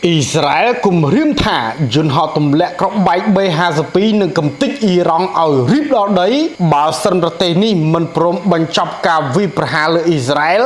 អ៊ីស្រាអែលគំរាមថាយន្តហោះទម្លាក់គ្រាប់បែក B52 នឹងកំទេចអ៊ីរ៉ង់ឲ្យរៀបដល់ដីបើសិនប្រទេសនេះមិនព្រមបញ្ចប់ការវាយប្រហារលើអ៊ីស្រាអែល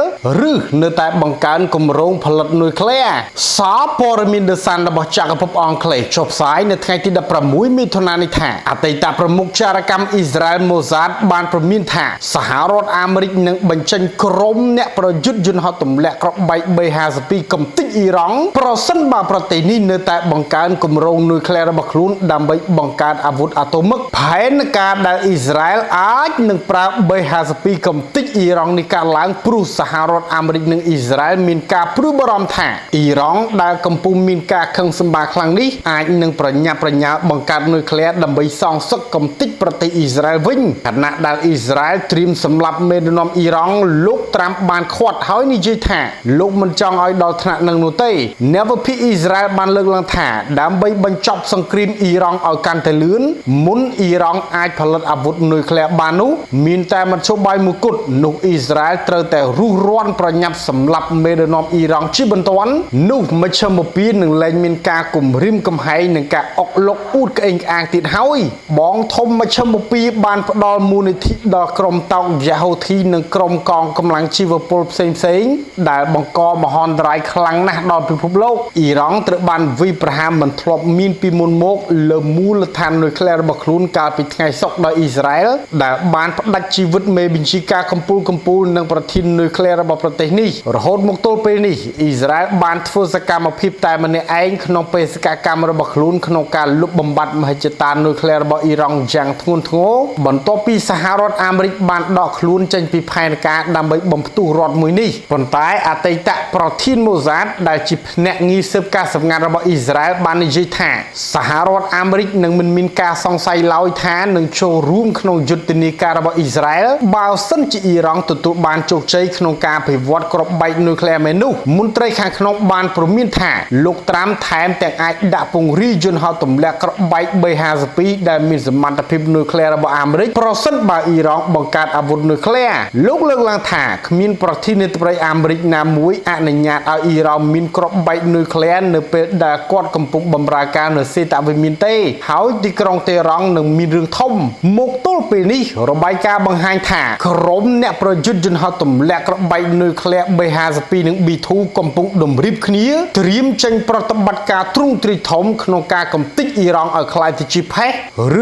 ឬនៅតែបង្កើនគម្រោងផលិតនុយក្លេអ៊ែរសារព័ត៌មាន The Sun របស់ចក្រភពអង់គ្លេសចុះផ្សាយនៅថ្ងៃទី16មិថុនានេះថាអតីតប្រមុខចារកម្មអ៊ីស្រាអែលម៉ូសាដបានព្រមានថាសហរដ្ឋអាមេរិកនឹងបញ្ចេញក្រុមអ្នកប្រយុទ្ធយន្តហោះទម្លាក់គ្រាប់បែក B52 កំទេចអ៊ីរ៉ង់ប្រសិនបើប្រទេសនេះនៅតែបង្កើនគម្រោងនុយក្លេអ៊ែររបស់ខ្លួនដើម្បីបង្កើតអាវុធអាតូមិកផែនការដែលអ៊ីស្រាអែលអាចនឹងប្រើ B52 កំទេចអ៊ីរ៉ង់នេះកើតឡើងព្រោះសហរដ្ឋអាមេរិកនិងអ៊ីស្រាអែលមានការព្រួយបារម្ភថាអ៊ីរ៉ង់ដែលកំពុងមានការខឹងសម្បារខ្លាំងនេះអាចនឹងប្រញាប់ប្រញាល់បង្កើតនុយក្លេអ៊ែរដើម្បីសងសឹកកំទេចប្រទេសអ៊ីស្រាអែលវិញខណៈដែលអ៊ីស្រាអែលត្រៀមសម្លាប់មេដឹកនាំអ៊ីរ៉ង់លោកត្រាំបានខាត់ហើយនិយាយថាលោកមិនចង់ឲ្យដល់ថ្នាក់នឹងនោះទេអ្នកវិភាគអ៊ីស្រាអែលបានលើកឡើងថាដើម្បីបញ្ចប់សង្គ្រាមអ៊ីរ៉ង់ឲ្យកាន់តែលឿនមុនអ៊ីរ៉ង់អាចផលិតអាវុធនុយក្លេអ៊ែរបាននោះមានតែមធ្យោបាយមួយគត់នោះអ៊ីស្រាអែលត្រូវតែរុះរាន់ប្រញាប់សម្លាប់មេដឹកនាំអ៊ីរ៉ង់ជាបន្ទាន់នោះមជ្ឈមពាននឹងលែងមានការគំរាមកំហែងនិងការអុកលុកអួតក្អេងក្អាងទៀតហើយបងធំមជ្ឈមពាបានផ្ដល់មូលនិធិដល់ក្រុមតោកយ៉ាហូធីនិងក្រុមកងកម្លាំងជីវពលផ្សេងៗដែលបង្កមហន្តរាយខ្លាំងណាស់ដល់ពិភពលោកអ៊ីរ៉ង់ត្រូវបានវាយប្រហារមិនធ្លាប់មានពីមុនមកលើមូលដ្ឋាននុយក្លេអ៊ែររបស់ខ្លួនកាលពីថ្ងៃសុក្រដោយអ៊ីស្រាអែលដែលបានផ្ដាច់ជីវិតមេបញ្ជាការកំពូលកំពូលនិងប្រធាននុយក្លេអ៊ែររបស់ប្រទេសនេះរហូតមកទល់ពេលនេះអ៊ីស្រាអែលបានធ្វើសកម្មភាពតែម្នាក់ឯងក្នុងបេសកកម្មរបស់ខ្លួនក្នុងការលុបបំបាត់មហិច្ឆតានុយក្លេអ៊ែររបស់អ៊ីរ៉ង់យ៉ាងធ្ងន់ធ្ងរបន្ទាប់ពីសហរដ្ឋអាមេរិកបានដកខ្លួនចេញពីផែនការដើម្បីបំផ្ទុះរដ្ឋមួយនេះប៉ុន្តែអតីតប្រធានម៉ូសាដដែលជាភ្នាក់ងារស៊ើបការសម្ងាត់របស់អ៊ីស្រាអែលបាននិយាយថាសហរដ្ឋអាមេរិកនឹងមិនមានការសង្ស័យឡើយថានឹងចូលរួមក្នុងយុទ្ធនាការរបស់អ៊ីស្រាអែលបើសិនជាអ៊ីរ៉ង់ទទួលបានជោគជ័យក្នុងការពិវត្តគ្រាប់បែកនុយក្លេអ៊ែរមែននោះមន្ត្រីខាងក្នុងបានព្រមានថាលោកត្រាំថែមទាំងអាចដាក់ពង្រាយយន្តហោះទម្លាក់គ្រាប់បែក B52 ដែលមានសមត្ថភាពនុយក្លេអ៊ែររបស់អាមេរិកប្រសិនបើអ៊ីរ៉ង់បង្កើតអាវុធនុយក្លេអ៊ែរលោកលើកឡើងថាគ្មានប្រធានាធិបតីអាមេរិកណាមួយអនុញ្ញាតឲ្យអ៊ីរ៉ង់មានគ្រាប់បែកនុយក្លេអ៊ែរនៅពេលដែលគាត់កំពុងបម្រើការនៅសេតវិមានទេហើយទីក្រុងតេរ៉ង់នឹងមានរឿងធំមកទល់ពេលនេះរបាយការណ៍បង្ហាញថាក្រុមអ្នកប្រយុទ្ធយន្តហោះទម្លាក់គ្រាប់បែកនុយក្លេអ៊ែរ B52 និង B2 កំពុងតម្រៀបគ្នាត្រៀមចេញប្រតិបត្តិការទ្រង់ទ្រាយធំក្នុងការកំទេចអ៊ីរ៉ង់ឲ្យក្លាយទៅជាផេះ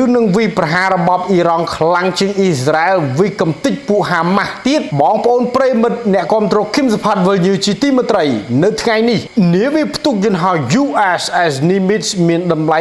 ឬនឹងវាយប្រហាររបបអ៊ីរ៉ង់ខ្លាំងជាងអ៊ីស្រាអែលវាយកំទេចពួកហាម៉ាស់ទៀតបងប្អូនប្រិយមិត្តអ្នកគាំទ្រគឹមសុផាតវិលយឺជាទីមេត្រីនៅថ្ងៃនេះនាវាផ្ទុកយន្តហោះ USS Nimitz មានតម្លៃ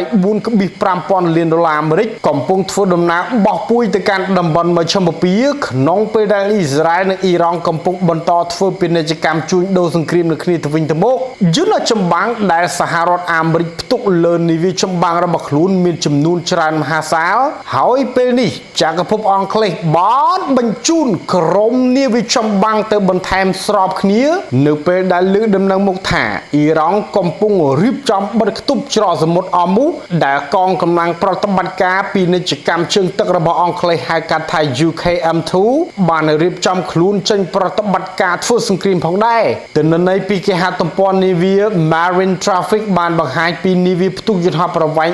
4.5ពាន់លានដុល្លារអាមេរិកកំពុងធ្វើដំណើរបោះពួយទៅកាន់តំបន់មជ្ឈមពាក្នុងពេលដែលអ៊ីស្រាអែលនិងអ៊ីរ៉ង់កំពុងបន្តធ្វើពាណិជ្ជកម្មជួញដូរសង្គ្រាមនៅគ្នាទៅវិញទៅមកយន្តហោះចម្បាំងដែលសហរដ្ឋអាមេរិកផ្ទុកលើនាវាចម្បាំងរបស់ខ្លួនមានចំនួនច្រើនមហាសាលហើយពេលនេះចក្រភពអង់គ្លេសបានបញ្ជូនក្រុមនាវាចម្បាំងទៅបន្ថែមស្របគ្នា នៅពេលដែលលើកដំណឹងមកថាអ៊ីរ៉ង់កំពុងរៀបចំបិទខ្ទប់ច្រកសមុទ្រអមូដែលកងកម្លាំងប្រតិបត្តិការពាណិជ្ជកម្មជើងទឹករបស់អង់គ្លេសហៅកាត់ថា UKMTO បានរៀបចំខ្លួនចេញប្រតិបត្តិការធ្វើសង្គ្រាមផងដែរទិន្នន័យពីគេហទំព័រនាវា Marine Traffic បានបង្ហាញពីនាវាផ្ទុកយន្តហោះប្រវែង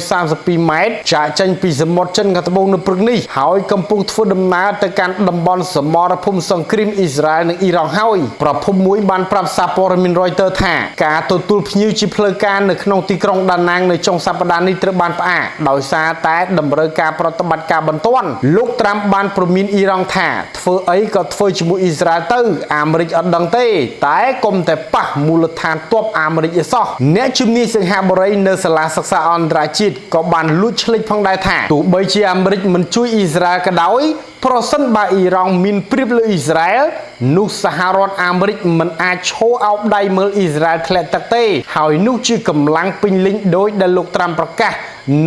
332ម៉ែត្រចាកចេញពីសមុទ្រចិនខាងត្បូងនៅព្រឹកនេះហើយកំពុងធ្វើដំណើរទៅកាន់តំបន់សមរភូមិសង្គ្រាមអ៊ីស្រាអែលនិងអ៊ីរ៉ង់ហើយប្រភពមួយបានប្រាប់សារព័ត៌មាន Reuters ថាការទទួលភ្ញៀវជាផ្លូវការនៅក្នុងទីក្រុងដាណាងនៅចុងសប្តាហ៍នេះត្រូវបានផ្អាកដោយសារតែតម្រូវការប្រតិបត្តិការបន្ទាន់លោកត្រាំបានព្រមានអ៊ីរ៉ង់ថាធ្វើអីក៏ធ្វើជាមួយអ៊ីស្រាអែលទៅអាមេរិកអត់ដឹងទេតែកុំតែប៉ះមូលដ្ឋានទ័ពអាមេរិកឯសោះអ្នកជំនាញសិង្ហបុរីនៅសាលាសិក្សាអន្តរជាតិក៏បានលួចឆ្លេចផងដែរថាទោះបីជាអាមេរិកមិនជួយអ៊ីស្រាអែលក៏ដោយប្រសិនបើអ៊ីរ៉ង់មានប្រៀបលើអ៊ីស្រាអែលនោះសហរដ្ឋអាមេរិកមិនអាចឈរអោបដៃមើលអ៊ីស្រាអែលធ្លាក់ទឹកទេហើយនោះជាកម្លាំងពេញលេញដោយដែលលោកត្រាំប្រកាស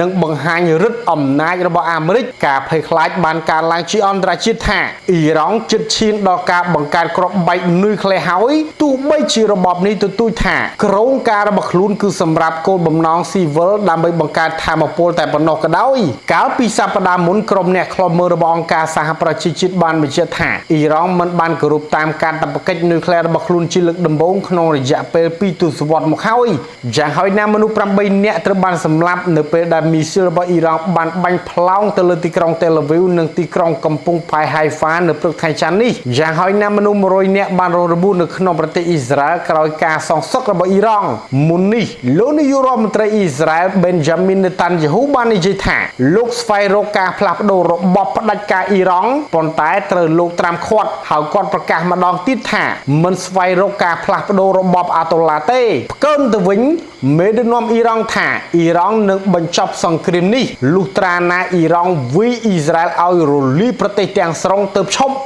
និងបង្ហាញឫទ្ធិអំណាចរបស់អាមេរិកការភ័យខ្លាចបានកើនឡើងជាអន្តរជាតិថាអ៊ីរ៉ង់ជិតឈានដល់ការបង្កើតគ្រាប់បែកនុយក្លេអ៊ែរហើយទោះបីជារបបនេះទទូចថាគ្រោងការរបស់ខ្លួនគឺសម្រាប់គោលបំណងស៊ីវិលដើម្បីបង្កើតថាមពលតែប៉ុណ្ណោះក៏ដោយកាលពីសប្តាហ៍មុនក្រុមអ្នកឃ្លាំមើលរបស់អង្គការសហប្រជាជាតិបានបញ្ជាក់ថាអ៊ីរ៉ង់មិនបានគោរពតាមកាតព្វកិច្ចនុយក្លេអ៊ែររបស់ខ្លួនជាលើកដំបូងក្នុងរយៈពេល2ទសវត្សរ៍មកហើយយ៉ាងហោចណាស់មនុស្ស8នាក់ត្រូវបានសម្លាប់នៅពេលដែលមីស៊ីលរបស់អ៊ីរ៉ង់បានបាញ់ផ្លោងទៅលើទីក្រុងតេឡាវីវនិងទីក្រុងកំពង់ផែហៃហ្វានៅព្រឹកថ្ងៃច័ន្ទនេះយ៉ាងហោចណាស់មនុស្ស100នាក់បានរងរបួសនៅក្នុងប្រទេសអ៊ីស្រាអែលក្រោយការសងសឹករបស់អ៊ីរ៉ង់មុននេះលោកនាយករដ្ឋមន្ត្រីអ៊ីស្រាអែលបេនយ៉ាមីននេតាន់យ៉ាហ៊ូបាននិយាយថាលោកស្វែងរកការផ្លាស់ប្ដូររបបផ្ដាច់ការអ៊ីរ៉ង់ប៉ុន្តែត្រូវលោកត្រាំឃាត់ហើយគាត់ប្រកាសម្ដងទៀតថាមិនស្វែងរកការផ្លាស់ប្ដូររបបអាតូឡាទេផ្កើមទៅវិញមេដឹកនាំអ៊ីរ៉ង់ថាអ៊ីរ៉ង់នឹងបញ្ចប់សង្គ្រាមនេះលុះត្រាណាអ៊ីរ៉ង់វាយអ៊ីស្រាអែលឲ្យរលាយប្រទេសទាំងស្រុងទៅឈប់។